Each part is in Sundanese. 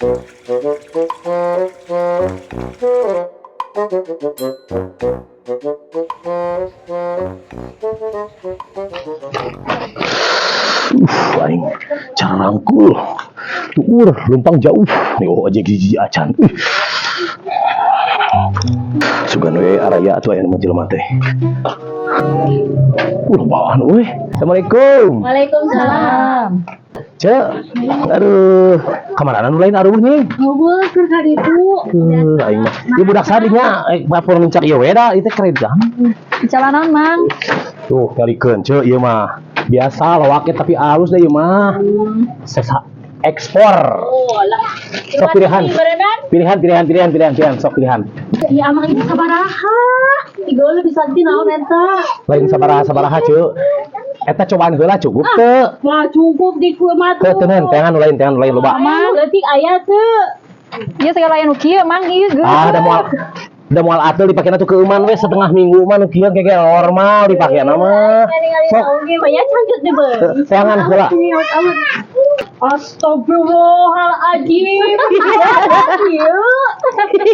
Aing cara rangkul. Tuur lumpang jauh. Nih oh aja gigi acan. Sugan we araya atuh aya nu mah jelema teh. Bawaan euy. Assalamualaikum. Waalaikumsalam. Cek. Aduh, kamarana nu lain aruh nih. Ngobrol keur ka ditu. Aing mah. Ieu budak sadinya, bapur nincak ieu we da, ieu teh keren kan. Calanon, Mang. Tuh, kalikeun ceu ieu mah. Biasa lawake tapi alus deh ieu mah. Sesa ekspor. Oh, lah. Sok pilihan. Pilihan, pilihan, pilihan, pilihan, pilihan, sok pilihan. Ya amang ini sabaraha. Tiga lu bisa di naon eta. Lain sabaraha sabaraha ceu. Eta cobaan heula cukup teu? Wah, cukup di kue mah Teu teunan, teangan nu lain, teangan nu lain loba. Amang leutik aya teu. Iya segala aya nu kieu Mang ieu geus. Ah, da moal atel dipakena tuh keuman we setengah minggu mah nu kieu kayak normal dipakena mah. Sok Oke, banyak cangcut deh, Bang. Teangan heula. Astagfirullahaladzim. Iya.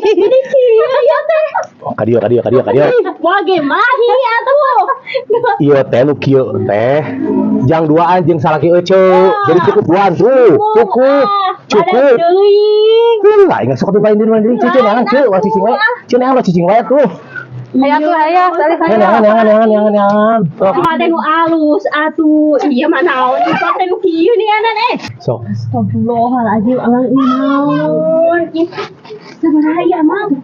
Ini kieu ya teh. Oh, ka dieu, ka dieu, ka dieu, ka dieu. Wah, mahi atuh. Ieu teh nu kieu teh jang duaan jeung salaki euceu. Jadi cukup duaan tuh. Cukup. Cukup. Teuing. Lah, ingat sok atuh lain deui, lain deui. Ceu neangan ceu, ulah cicing wae. Ceu neangan ulah cicing wae tuh. Aya tuh aya, tadi Neangan, saya. neangan, neangan, neangan, neangan. Sok. Mah teh nu alus atuh. Iya mah naon itu teh nu kieu nih anan eh. Sok. Astagfirullahaladzim, abang ieu naon? Ih, sabaraha ieu amang?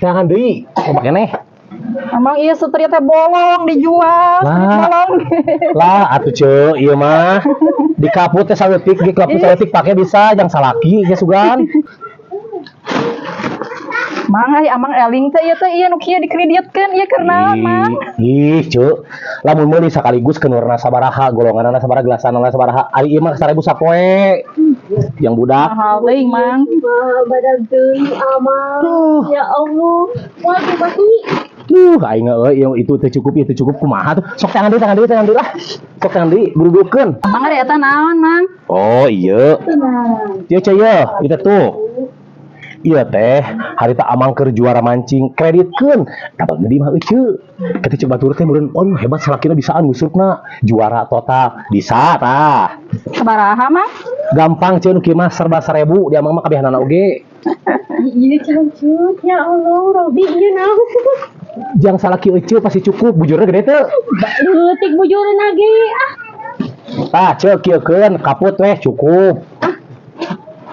Neangan deui. Loba keneh. Amang ieu satria teh bolong dijual, Lah. bolong. Lah, atuh ceu, ieu mah di kaput teh saeutik, di kaput saeutik pake bisa jang salaki ge sugan. Mang ai amang eling teh ieu teh ieu nu kieu dikreditkeun ieu keur naon, Mang? Ih, ceu. Lamun meuli sakaligus kenurna sabaraha, golonganna sabaraha, gelasanna sabaraha. Ari ieu mah 1000 sapoe. Yang budak. Mahal teuing, Mang. Badag teuing amang. Tuh. Ya Allah. Wah, bagi. Duh, aing euy, ieu itu teu cukup, ieu teu cukup kumaha tuh. Sok tangan deui, tangan deui, tangan deui lah. Sok tangan deui, burudukeun. Amang ari eta naon, Mang? Oh, iya. Ieu ceu ieu, itu tuh. Iya teh, harita amang keur juara mancing, kreditkeun. Dapat deui mah euceu. Kita coba turut teh meureun, oh hebat salakina bisaan ngusupna. Juara total. Bisa tah. Sabaraha, Mang? Gampang ceu nu kieu mah serba 1000 di amang mah kabehanana oge. Iya cangcut ya Allah, Robi ieu naon? Jang salaki euceu pasti cukup, bujurna gede teu. Leutik bujurna ge ah. Tah ceu kieukeun kaput weh cukup.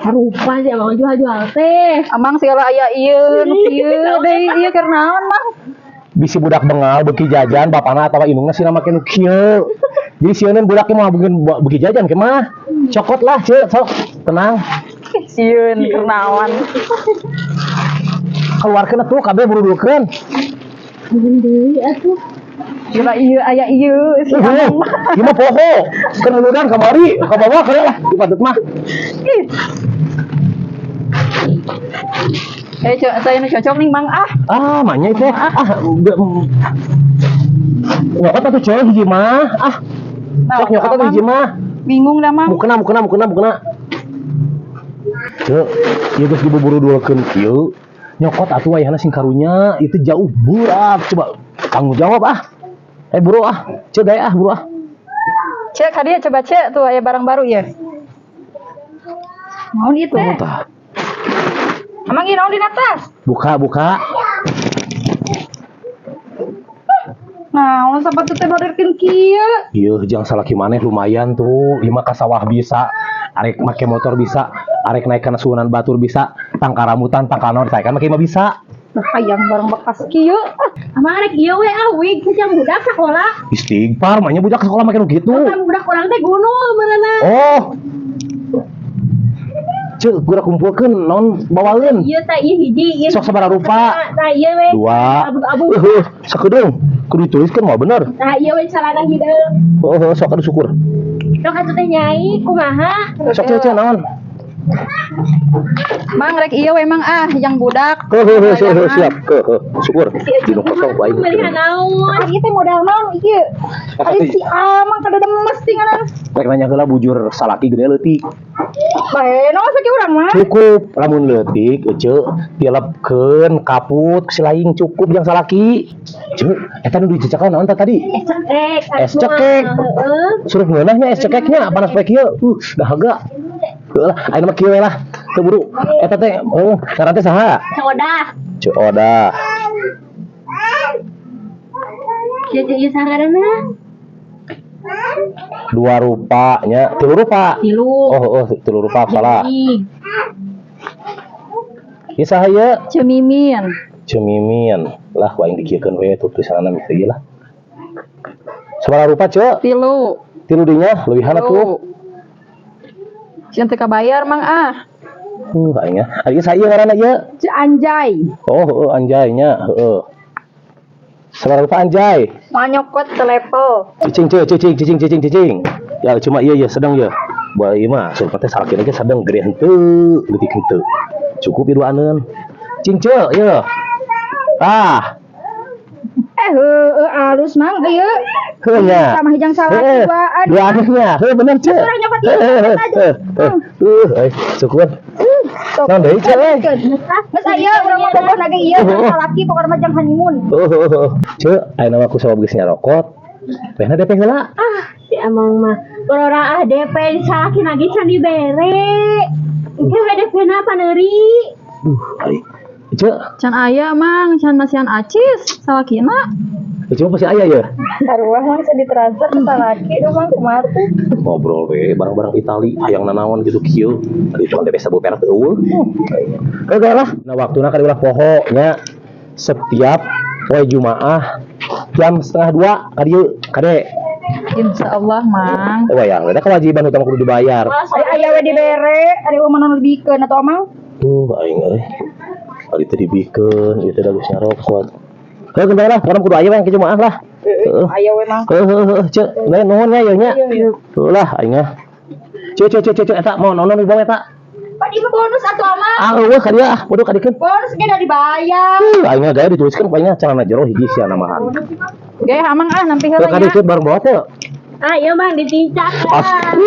Rupa sih amang jual-jual teh. Amang segala aya ieu nu kieu deui ieu keur naon, Mang? Bisi budak bengal beuki jajan bapana atawa indungna sina make nu kieu. Jadi sieun budaknya mau beuki jajan ke mah. Cokot lah ceu sok tenang. Sieun keur naon? Keluarkeun atuh kabeh burudukeun. Deui atuh. Gila ieu aya ieu si amang mah. Ieu mah poho. Keur nuludan kamari ka bawah keur lah di patut mah. Ih. Eh, saya nu cocok nih, Mang. Ah, Ah, manya itu. Ah, nyokot atuh ceu hiji mah. Ah, nah, sok nyokot atuh hiji mah. Bingung dah, Mang. Mukena, mukena, mukena, mukena. Ceu, ieu geus dibuburudulkeun kieu. Nyokot atuh wayahna sing karunya itu jauh berat. Coba tanggung jawab ah. Eh buru ah. Ceu gaya ah buru ah. Cek ka dieu coba cek tuh aya barang baru ya. Naon ieu teh? Tah. Amang ieu naon dina tas? Buka, buka. Naon sepatu teh baderkeun kieu? Ieu jang salaki maneh lumayan tuh. Ieu mah ka sawah bisa, arek make motor bisa, arek naik kana suhunan batur bisa, tangka rambutan, tangka naon saya kan make mah bisa. Nah, hayang barang bekas kieu. Amang arek ieu we ah wig jang budak sakola. Istighfar, manya budak sekolah make nu kitu. Kan budak urang teh gunul meureunna. Oh. Ceu, gura kumpulkeun naon bawaeun. Ieu teh ieu hiji ieu. Sok sabaraha rupa? Tah ieu we. Dua. Abu-abu. Sakedeung. Kudu dituliskeun mah bener. Tah ieu we celana hideung. Heeh, sok aduh syukur. Sok atuh teh nyai kumaha? Sok ceu ceu naon? Mang rek ieu we Mang ah yang budak. Heuh, heuh, siap. Heuh, syukur. Dinu kosong ku aing. Melihat naon? Ieu teh modal naon ieu? Ari si Amang kada demes tinggalan. Rek nanya heula bujur salaki gede leutik. Bae, no sakieu urang mah. Cukup lamun leutik ece tilepkeun kaput si laing cukup yang salaki. Ceu, eta nu dicecakan naon tah tadi? Es cekek. Es cekek. Heeh. Suruh ngeunah nya es cekeknya panas poe kieu. Dahaga. Heuh lah, ayeuna mah kieu we lah. Teu buru. Eta teh oh, ngaran teh saha? Soda. Ceu Odah. Ieu ieu sangarana. Dua rupa nya, tilu rupa. Tilu. Oh, tilu rupa salah. Ieu saha ieu? Ceu Mimin. Ceu Mimin. Lah, ku aing dikieukeun we tuh tulisanna mah ieu lah. Sabaraha rupa, Ceu? Tilu. Tilu dinya leuwihan atuh. Sieun teu kabayar Mang ah. Aing nya. Ari saha ieu ngaranna ieu? Ceu Anjay. Oh, heueuh Anjay nya, heueuh. Sabaraha rupa Anjay? Mau nyokot ke level. Cicing, ceu, cicing, cicing, cicing, cicing. Ya cuma iya iya sedang ya. Buat ieu mah surpa teh salaki ge sedang gede henteu, leutik henteu. Cukup ieu duaneun. Cing ceu, ieu. Ah, Heueuh alus Mang ieu. Heuh nya. Sama hijang salaki duaan. Duaan nya. Heuh bener ceu. Urang nyokot ieu. Heuh, heuh, euy, syukur. Naon deui ceu euy? Geus aya urang mah bogoh lagi ieu salaki pokona mah jang honeymoon. Heuh. Ceu, ayeuna mah ku sabab geus nyarokot. Tehna DP heula. Ah, si Amang mah. Urang ah DP salaki lagi can dibere. Engke we DP na paneuri. Duh, ai. Ceu, Can aya Mang, can masihan acis salakina. ceu mah pasti aya ya. Sarua Mang bisa ditransfer ke salaki duh Mang kumaha teh. Ngobrol we barang-barang Itali hayang nanaon gitu kieu. Tadi tukang DP sabu perak teu eueuh. Oke lah. Nah waktuna kada ulah poho nya setiap poe Jumaah jam 1:30 ka dieu kade. Insyaallah Mang. Wayang ada kewajiban utama kudu dibayar. Ari aya we dibere, ari eueuh mana nu dibikeun atuh Mang. Tuh aing euy. Ari teh dibikeun, ieu teh da geus nyarokot. Heuh gentar lah, urang kudu aya we ke Jumaah lah. Heeh. Aya we Mang. Heuh heuh heuh ceu, lain nuhun nya ieu nya. Heuh lah aing mah. Ceu ceu ceu ceu eta mau naon nu dibawa eta? Pak di bonus atuh Amang. Ah eueuh ka dieu ah, bodoh kadikeun. Bonus ge da dibayar. Aing mah gaya dituliskeun ku aing celana jero hiji sia namahan. Ge Amang ah nampi Heuh heula nya. kadikeun bareng bawa teh. Ah, iya Mang ditincak. As.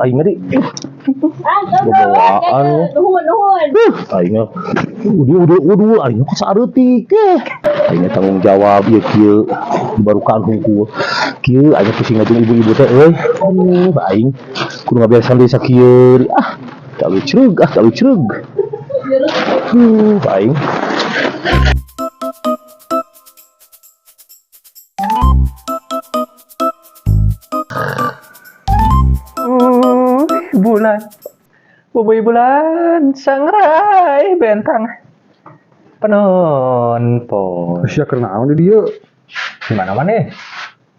Aing mah di Ah, Bawaan. Nuhun, nuhun. Aing mah udah udah udah aing mah saeutik eh. Aing mah tanggung jawab ieu kieu barukan hungkul. Kieu aing pusing ngajeng ibu-ibu teh euy. Aduh, aing kudu ngaberesan deui sakieu. Ah, talu crug, ah talu crug. Aing. Bulan, bubui bulan, sangrai bentang, penonton. Sia keur naon di dieu? Di mana mana?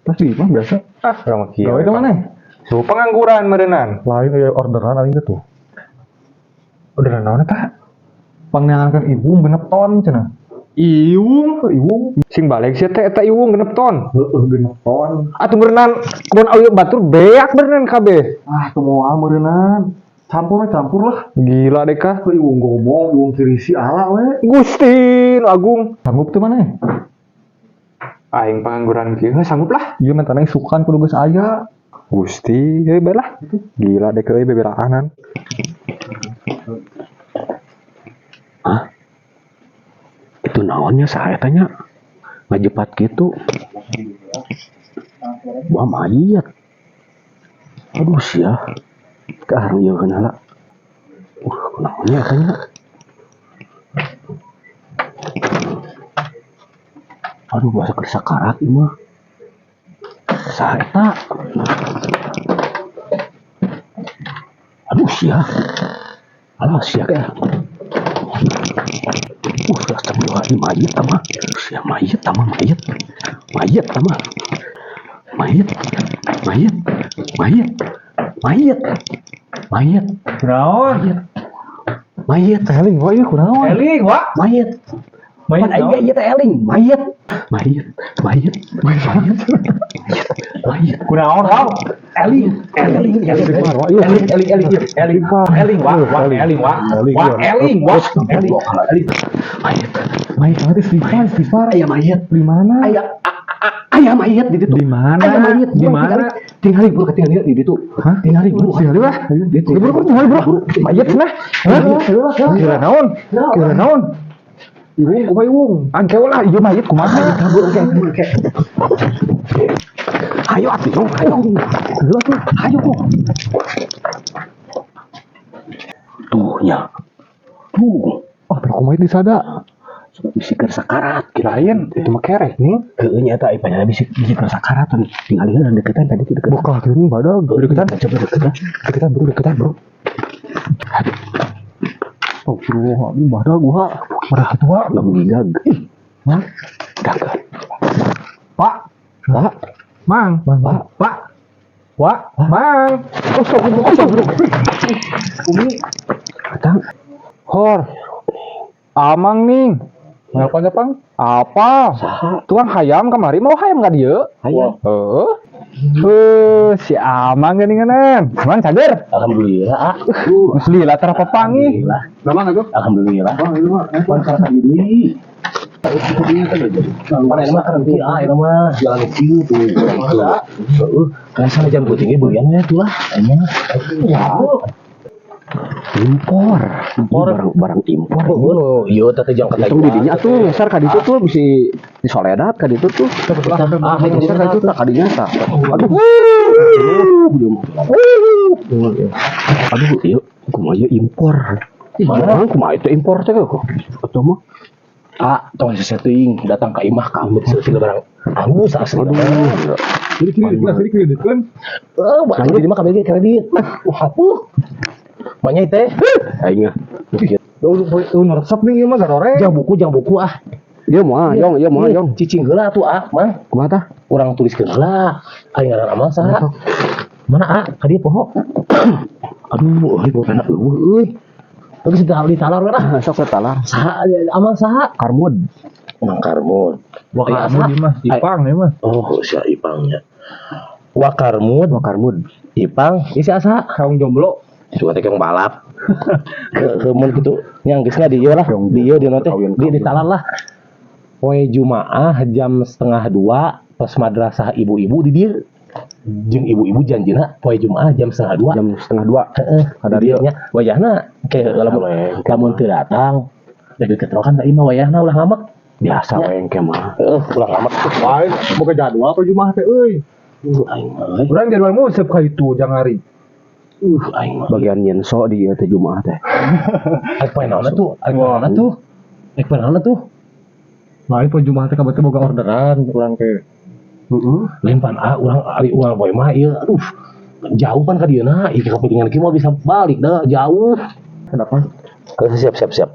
Pas di imah biasa. Ah, urang mah kieu. Gawe ka mana? Suhu pengangguran meureunan. Lain aya orderan aing teh tuh. Orderan naon eta? Pangneangankeun iwung genep ton cenah. Iwung, Iwung. Sing balik sia teh eta iwung genep ton. Heeh genep ton. Atuh meureunan kebon awi batur beak meureunan kabeh. Ah, teu moal meureunnan. Campur we campur lah. Gila deh kah. Ke iwung gobong, iwung kirisi ala we. Gusti nu agung. Sanggup teu maneh? Aing pengangguran kieu heuh sanggup lah. Ieu mentana isukan kudu geus aya. Gusti, heuh bae lah. Gila deh euy beberaanan. Hah? Itu naonnya saya tanya ngajepat gitu. Wah mayat. Aduh sia. Kaharu ieu heula. Naonnya tanya. Aduh bahasa keur sakarat ieu mah. Saha eta? Aduh sia. Alah sia ke. Astagfirullahaladzim, mayat ama. Sia mayat ama, mayat. Mayat ama. Mayat. Mayat. Mayat. Mayat. Mayat. Kunaon? Mayat. Eling wa ieu kunaon? Eling, wa. Mayat. Mayat Pan aing ieu teh eling, mayat. Mayat. Mayat. Mayat. Mayat. Kunaon, wa? Eling, eling, eling, eling, eling, eling, eling, Eling, wa, wa, eling, wa. Wa, eling, wa, eling. Eling. Mayat. Mayat. Nanti istighfar, istighfar. Aya mayat. Di mana? Aya aya mayat di ditu. Di mana? Aya mayat. Di mana? Tinggali buru katingali di ditu. Hah? Tinggali buru. Tinggali lah. Buru buru tinggali buru. Mayat cenah. Hah? Kira naon? Kira naon? Iwung kumaha iwung? Angke lah ieu mayat kumaha? Kabur oke, oke. Ayo atuh, Yong, ayo. Heula tuh, ayo kok. Tuh nya. Tuh, Oh, pero kumaha disada? Bisi keur sakarat Lain, itu mah kereh nih. Heueuh nya eta ipanya bisi bisi keur sakarat tinggal heula deketan tadi tuh deketan. Buka gini badag. Deketan, Coba deketan. deketan bro, deketan bro. Oh bro, ini badag gua. Marah tua. Enggak menggigag. Hah? Dagan. Pak, Pak, Mang, Pak. Pak. Wak, Mang. Oh, sok, oh, sok, bro. Umi, Datang. Hor. Amang nih. Kenapa Jepang? Apa? Saha? Tukang hayam kemari mau hayam nggak dia? Hayam. Heeh. Si Amang geuningan. Mang cager. Alhamdulillah, ah. Geus lila tara papangi. Alhamdulillah. Memang itu? Alhamdulillah. Oh, itu mah. Pan salah deui. Pan eta mah kan kieu ah eta mah jalan kieu tuh. Heeh, kan salah jam putingnya beulian we tuh lah. Anya. Ya. Impor. Impor barang, barang impor. Oh, ieu teh jang kata. Hitung di dinya tuh ngeser ka ditu tuh bisi disoledat ka ditu tuh. Ah, Ngeser ka ditu tah ka dinya tah. Aduh. Belum. Aduh, ieu kumaha ieu impor. Mana kumaha itu impor teh kok. Atau mah Ah, tong sesetting datang ka imah ka ambil segala barang. Angus asli. aduh. Jadi kredit, jadi kredit kan? Eh, barang di mah kabeh kredit. Wah, hapuk. Banyak teh. Aing ah. Lu lu resep nih mah garore. Jang buku ah. Ieu moal, Yong, ieu moal, Yong. Cicing heula atuh ah, Mang. Kumaha tah? Urang tuliskeun heula. Aing ngaran amang saha? Mana ah? Ka dieu poho. Aduh, euy pokona eueuh euy. Geus ditalar we lah. Sok talar. Saha amang saha? Karmud. Mang Karmud. Wah, kamu di mah, Ipang ya mah. Oh, si Ipangnya. Wakarmud, Wakarmud. Ipang, isi asa. Kaum jomblo. Suka teh balap. Ke mun kitu nya geus di ieu lah, di ieu di teh, di ditalar lah. Poe Jumaah jam 1:30 pas madrasah ibu-ibu di dieu. Jeung ibu-ibu janjina poe Jumaah jam 1:30. Jam 1:30. Heeh, Kada di dieu nya. Wayahna ke lamun lamun teu datang jadi keterokan ka imah wayahna ulah ngamek. Biasa we engke mah. Heeh, ulah ngamek. Wah, boga jadwal apa Jumaah teh euy. Aing mah euy. Urang jadwalmu resep ka itu jangari. Aing mah. Bagian nyenso di ieu teh Jumaah teh. Aing poe naonna tuh? Aing poe naonna tuh? Aing poe naonna tuh? Lain poe Jumaah teh kabeh teh boga orderan urang teh. Heeh. Lain pan ah urang ari urang poe mah ieu aduh jauh pan ka dieuna ieu kepentingan kieu mah bisa balik dah jauh. Kenapa? Siap siap siap.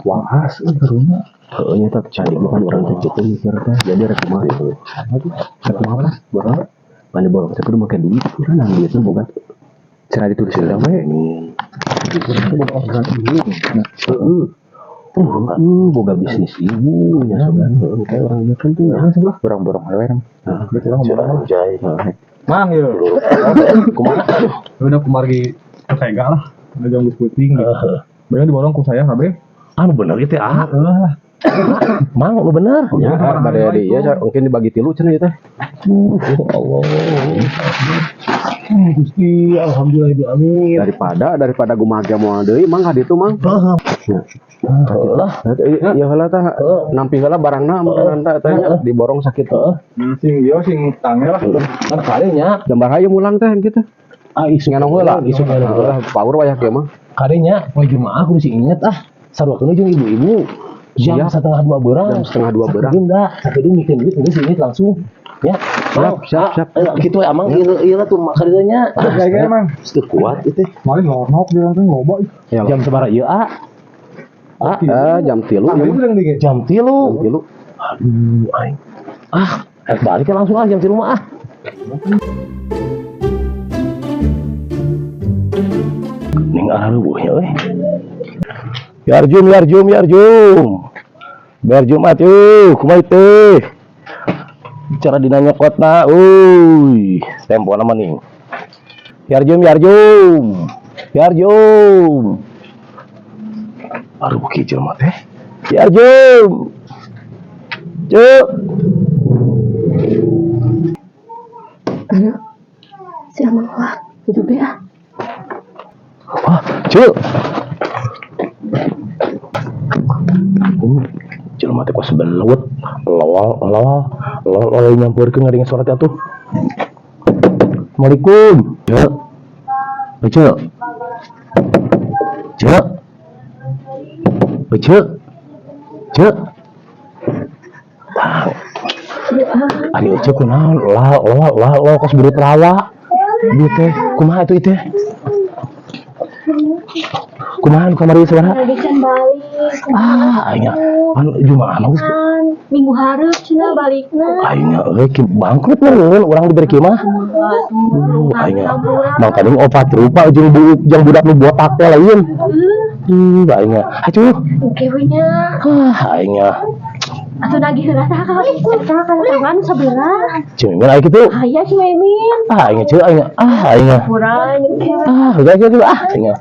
Wah, euy karunya. Heeh nya teh cari makan urang teh kitu mikir teh. Jadi rek kumaha ieu. Rek kumaha lah, borong. Mana borong teh kudu make duit, urang nang duitna boga. Cara ditulis heula we. Boga orderan ieu. Heeh. Boga bisnis ibu nya sogan. Heeh, kayak orang ieu kan tuh. Urang sebelah. Urang borong heula. Heeh. Berarti urang ngomong. Jai. Mang ieu. Kumaha? Udah kumargi tega lah. Udah jam geus peuting. Heeh. Bener diborong ku saya kabeh. Ah nu bener ieu teh ah. Heeh lah. Mang lu bener. Ya, bade di ieu mungkin dibagi tilu cenah ieu teh. Allah. Gusti, alhamdulillah ibu amin. Daripada daripada kumaha ge moal deui mang ka ditu mang. Heeh lah. Ya heula tah nampi heula barangna meureun tah eta nya diborong sakitu. Heeh. Sing ieu sing tangnya lah. Kan kadinya Gambar hayu mulang teh gitu. ah isu Ngenong heula, isu ngenong heula. Power wayah kieu mah. Kadinya poe Jumaah kudu sing inget ah. Sarua jeung ibu-ibu. Jam Siap. 1:30 beurang. Jam 1:30 beurang. Enggak, sakedeung mikir duit geus inget langsung. Ya. Siap, siap, siap. Gitu we amang ieu ieu tuh kadinya. Kayaknya emang. Teu kuat ieu teh. Maling ngornok dia teh loba. Ya, Jam sabaraha ieu ah? Ah, jam 3 Tangga ya itu mah. yang dikit. jam 3. Jam 3. Aduh, aing. Ah, balik langsung ah jam 3 mah ah. Ning areueuh nya euy. Yarjum, yarjum, yarjum. Bayar Jumat euy, kumaha teh? Cara dina nyokotna euy, tempona mah ning. Yarjum, yarjum. Yarjum. Aduh, kieu jelema teh. Yarjum. Cuk. Si Amang lah, tutup deh ah. Wah, Ceu. Jelema teh kos belewet, lowol lowol lowol lowol nyampeurkeun ngadenge suara teh atuh. Assalamualaikum. Ceu. Ceu. Ceu. Ceu. Ceu. Tah. Ari Ece kunaon? La la la la kos beureup rawa. Ieu teh kumaha atuh ieu teh? Kumaha nu kamari sabaraha? Lagi can balik. Ah, aing pan Jumaah mah geus Minggu hareup cenah balikna. Aing euy ki bangkrut meureun urang diberi kieu mah. Aing mang tadi opat rupa jeung jeung budak nu botak teh lain. Aing hacuh. Oke we nya. Ah, aing Atuh nagih heula tah ka eta kana tangan sebelah. Ceu Mimin aya kitu. Aya si Mimin. Ah, aing ceu aing. Ah, aing. Kurang oke we. Ah, udah gitu ah, aing.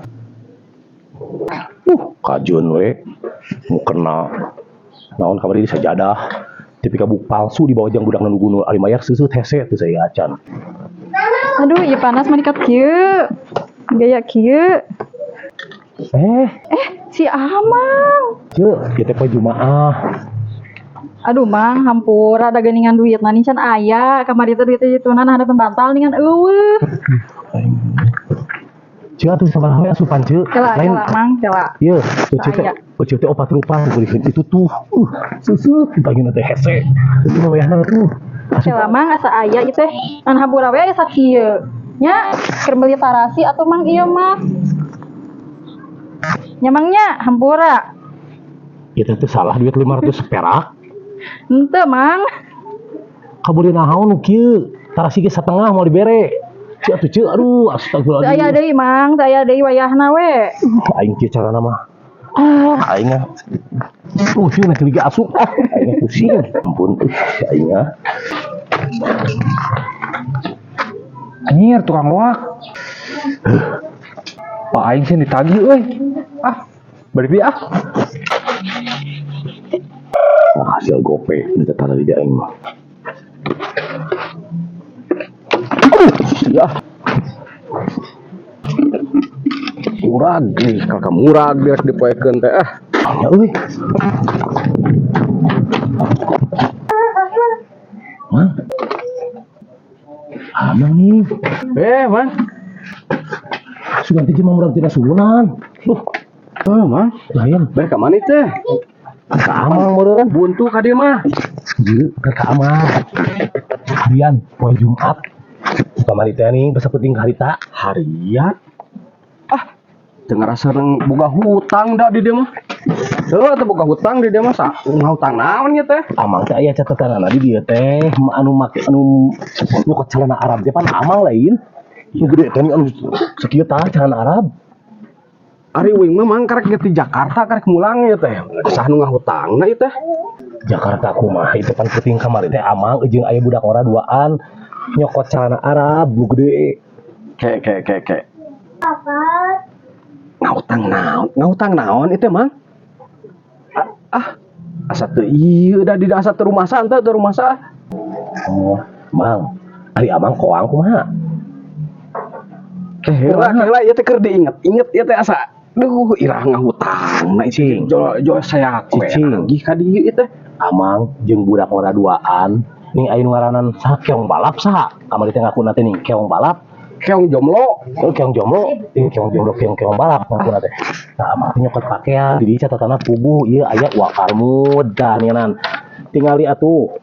Kajun we. Mu kena. Naon kamari di sajadah. Tipika buk palsu di bawah jang budak nu gunu ari mayar seuseuh hese teu saya acan. Aduh, ieu panas mah dikat kieu. Gaya kieu. Si Amang. Ceu, ieu teh poe Jumaah. Aduh, Mang, hampura da geuningan duitna nih can aya. Kamari teh duit itunan handeupeun bantal ningan eueuh. Ceu atuh sabaraha we asupan ceu. Kela, Lain kela, Mang, kela. Ieu, Ece teh, Aya. Ece teh opat rupa dibeulikeun itu tuh. Seuseuh ditagihna teh hese. Itu mah wayahna tuh. Asup. Kela, Mang, asa aya ieu teh. Ngan hampura we aya sakieu. Nya, keur meuli tarasi atuh Mang ieu mah. Nya Mang nya, hampura. Ieu teh salah duit 500 perak. Henteu, Mang. Kabuli naon nu kieu? Tarasi ge satengah moal dibere. Ceu atuh ceu, aduh Teu aya astagfirullahaladzim. deui, Mang, teu aya deui wayahna we. Aing kieu carana mah. Ah, aing mah. Ceu na ge asup. Ah, aing pusing. Ampun, aing ah. Anjir, tukang loak. Pak aing sih ditagih euy. Ah, balik deui ah. Nah, hasil gope di tetangga di aing mah. Ya. Murag nih, kakak murag direk dipoekeun teh ah. Ya euy. Mang. Amang nih. Mang. Sugan teh mah murag tina sugunan. Duh. Mang. Lain. Balik ka mana teh? Ka Amang meureun. Buntu ka dieu mah. Ieu ka Amang. Harian poe Jumat. Kamari teh nih basa penting harita. Harian. Ah, teu ngarasa boga hutang da di dieu mah. Heuh, teu boga hutang di dieu mah sa ngahutang naon ieu teh? Amang teh aya catatanana di dieu teh anu make anu nyokot celana Arab teh pan Amang lain. Nu gede teh anu sakieu tah celana Arab. Ari uing mah mang karek ge ti Jakarta karek mulang ieu teh. Sah nu ngahutangna ieu teh? Jakarta kumaha ieu teh pan penting kamari teh Amang jeung aya budak ora duaan nyokot celana Arab nu gede. Ke ke ke ke. Ngahutang naon? Ngahutang naon ieu teh mang? Ah, asa teu ieu da di asa teu rumasa teu teu rumasa. Oh, Mang, ari Amang koang kumaha? Heula heula ieu teh keur diinget-inget ieu teh asa duh irah ngahutang na Cing. jo jo saya kowe Cicing. nagih ka dieu ieu teh. Amang jeung budak ora duaan ning aya nu ngaranan saha keong balap saha? Kamari teh ngakuna teh ning keong balap. Keong jomblo. Oh, keong jomblo, ing keong jomblo keong keong balap ngakuna teh. Nah, Amang teh nyokot pakaian di dieu catatanna puguh ieu aya wakarmud tah nianan. Tingali atuh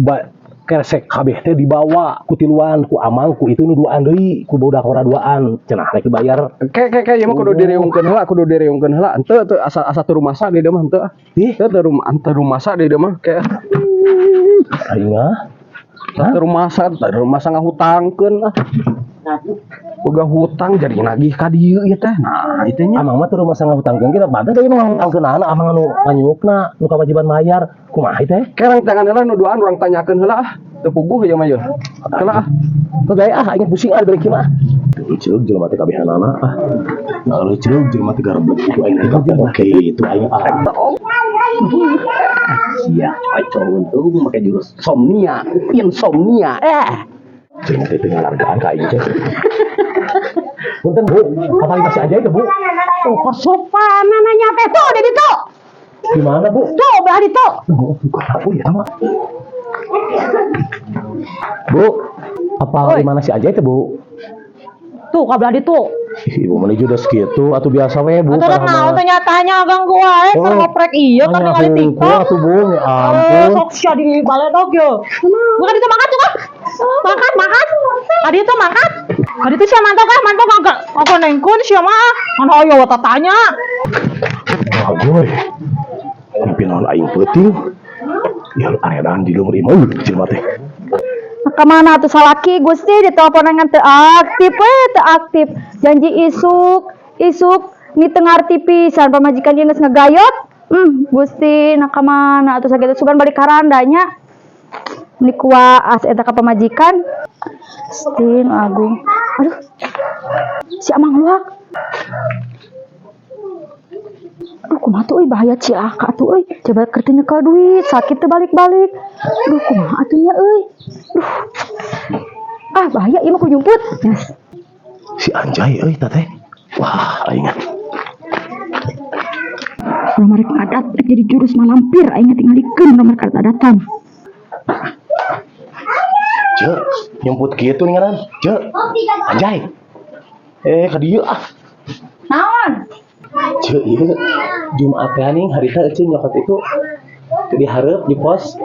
ba keresek kabeh teh dibawa ku tiluan ku Amang ku itu nu duaan deui ku budak ora duaan cenah rek dibayar. Ke ke ke ieu mah kudu direungkeun heula, kudu direungkeun heula. Henteu teu asa asa teu rumasa di dieu mah henteu. Ih, Teu teu rumah teu rumasa di dieu mah ke. Aing mah. Teu rumasa, teu rumasa ngahutangkeun ah. Boga hutang jadi nagih ka dieu ieu teh. Nah, ieu teh nya. Amang mah teu rumasa ngahutangkeun kita badag deui nu ngahutangkeun anak Amang anu nganyukna nu kewajiban mayar. Kumaha ieu teh? Kerang tangan heula nu duaan urang tanyakeun heula ah. Teu puguh ieu mah ieu. Heula ah. Teu gae ah aing pusing ah diberi kieu mah. Ceuk jelema teh kabehanana ah. Nah, ceuk jelema teh gareblek itu aing teh oke itu aing ah. Sia, coy untung make jurus somnia, insomnia. Jelema teh teu ngalargaan ka aing teh. Punten Bu, kapan masih aja itu Bu? Tuh kesopanan nanya teh tuh di ditu. Di mana Bu? Tuh belah ditu. Oh, bukan aku ya sama. Bu, apa di mana si aja itu Bu? Tuh ka belah ditu. Ih, Ibu mana judes gitu atau biasa we Bu. Atuh padahal naon mah. teh nyatanya ganggu wae keur Oh. ngoprek ieu kan Nanya ningali hungkul TikTok. atuh Bu, ya Eh, ampun. sok sia di baledog yo. Bukan itu makan tuh kah? Makan, makan. Tadi itu makan. Tadi itu sia mantap kah? Mantap kagak? Aku nengkun sia mah. Kan hoyo tatanya. Wah, gue. Mimpi naon aing peuting. Ya lu aredan di lumur imah jelema teh. Ka mana tuh salaki Gusti ditelepon ngan teu aktif we teu aktif. Janji isuk, isuk ni teu ngarti pisan pamajikan ieu geus ngegayot. Gusti nah ka mana atuh sakitu sugan balik karandanya. Meni kuaas eta ka pamajikan. Gusti nu agung. Aduh. Si Amang luak. Aduh, kumaha tuh euy bahaya cilaka atuh euy. Coba keur teu nyekel duit, sakit teu balik-balik. Aduh, kumaha atuh nya euy. Duh. Ah, bahaya ieu mah ku nyumput. Yes. Si Anjay euy teh. Wah, aing. Urang marek ngadat rek jadi jurus malampir aing tingalikeun urang marek adatan. Cek, nyumput kitu nih ngaran. Cek. Anjay. Eh, ka dieu ah. Naon? Cek, ieu Jumat teh nih harita euceun nyokot itu dihareup di pos.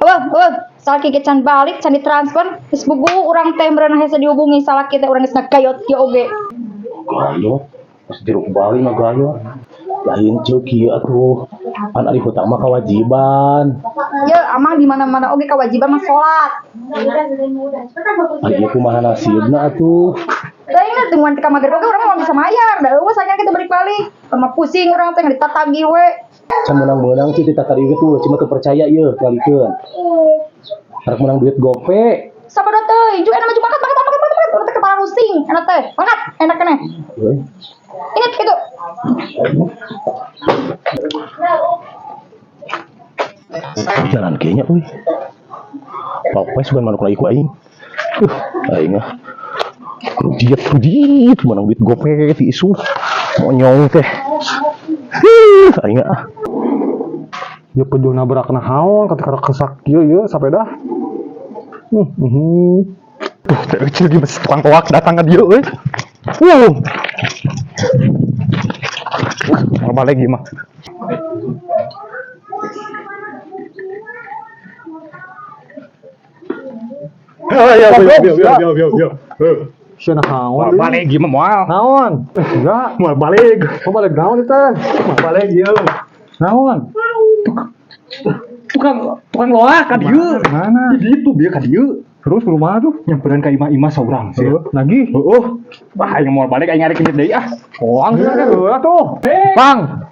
Eueuh, eueuh, salaki ge can balik, can ditransfer, geus bugu urang teh meureun hese dihubungi salaki teh urang geus ngagayot kieu oge. Gayot. Pas jeruk Bali mah gayot. Lain cek kieu atuh. Pan ari hutang mah kewajiban. Ye, amang di mana-mana oge kewajiban mah salat. Ari ieu kumaha nasibna atuh. Teuing na tungguan ka magrib oge urang mah bisa mayar, da eueuh sanya kita balik-balik. Urang mah pusing urang teh ditatagi we. Can menang-menang cik tadi gitu, cuma teu percaya ieu kalikeun. Arek menang duit gope. Sabada teuing, juga enak maju makat makat makat makat makat urang teh kepala rusing, enak teh. Makat, enak keneh. Euy. Ingat gitu. Jalan kayaknya euy. Pokoknya sugan manuk lagi ku aing. Aing ah. Krujiet, krujiet, menang duit gope ti isu. Monyong teh. Huh, aing ah. Ya pejuh nabrak naon ketika kesak kieu ieu sapeda. Tuh, teh kecil gimana tukang toak datang ke dia euy. Wuh. Mau balik gimana? Yo yo yo yo yo yo. Sia naon? Mau balik gimana moal? Naon? Enggak. Mau balik. Mau balik naon itu teh? Mau balik ieu. Naon? Tukang tukang loak ka dieu. Mana? Di ditu bieu ka dieu. Terus rumah tuh? Nyamperan ka imah-imah saurang sih. Heeh, nagih. Heeh. Wah, aing mau balik aing arek indit deui ah. Hoang sih kan heula tuh. Pang,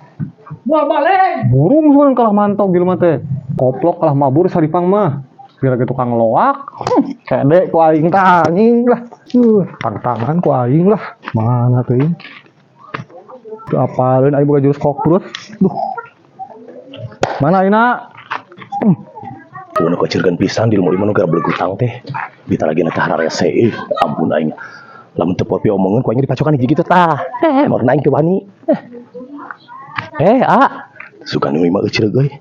Mau balik. burung sugan kalah mantau jelema teh. Koplok kalah mabur saripang mah. Biar lagi tukang loak. Kede ku aing tah anjing lah. Tantangan ku aing lah. Mana tuh ini? Tuh apalin aing boga jurus kokrut. Duh. Mana ayeuna? Tuh nu kecilkeun pisan di lumur imah nu gara belegutang teh. Bita lagi na teh hararese euy. Ampun aing. Lamun teu popi omongeun ku aing dipacokan hiji kitu tah. Eh, meureun aing teu wani. Eh, ah. Sugan nu imah euceun euy.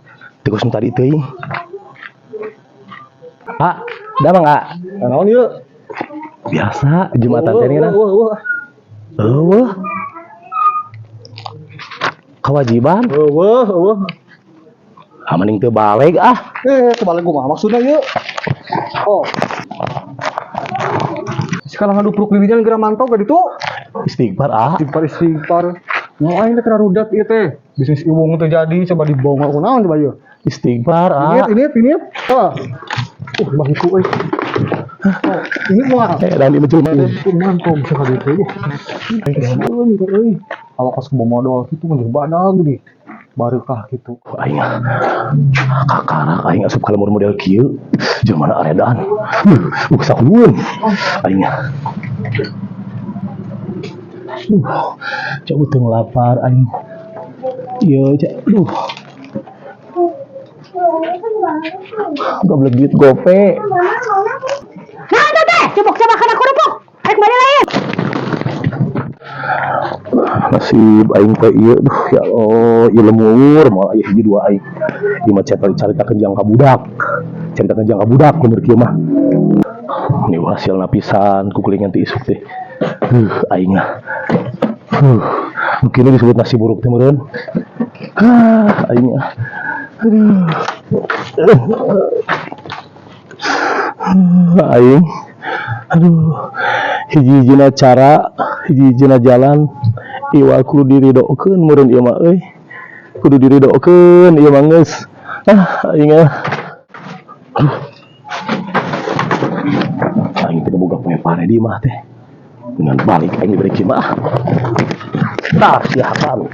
Teu kos nu tadi teuing. Ah, damang ah. Naon ieu? Biasa Jumatan teh nih Eueuh, eueuh. Eueuh. Kewajiban. Eueuh, eueuh. Ah mending teu balik ah. Eh, kebalik kumaha maksudna ieu? Oh. Sekarang ngadupruk bibinya geura mantau ka ditu. Istighfar ah. Istighfar istighfar. Mau aing teh kena rudat ieu teh. Bisnis iwung teh jadi coba dibongkar kunaon coba ieu. Istighfar ah. Ini ini ini. Ah. Bahiku euy. Oh, ini mah. Eh, dan ini jelema teh. Itu mantau bisa ka ditu. Euy, euy. Kalau pas ke modal kitu mah badag di. Barukah gitu. Aing ah. Kakarak aing asup ka lemur model kieu. Jelema na aredan. Sakuun. Aing ah. Duh, cak utung lapar aing. Ieu cak, duh. Goblok duit gope. Nah, teh. Cupuk coba kana kerupuk. Rek bali lain. Nasib aing teh ieu, duh ya Allah, ieu lemur moal aya hiji dua aing. Ieu mah caritakeun jang ka budak. Caritakeun jang ka budak bener kieu mah. Ini hasilna pisan kukulingan ti isuk teh. Aing ah. Mungkin ini disebut nasi buruk teh meureun. Ah, aing ah. Aduh. Aing. Aduh. Hiji-hijina cara, hiji-hijina jalan iwal kudu diridokeun meureun ieu mah euy. Kudu diridokeun ieu mah geus. Ah, aing ah. Aduh. Aing teh boga poe pare di imah teh. Dengan balik aing diberi kieu mah. Ah. Tah, siakan.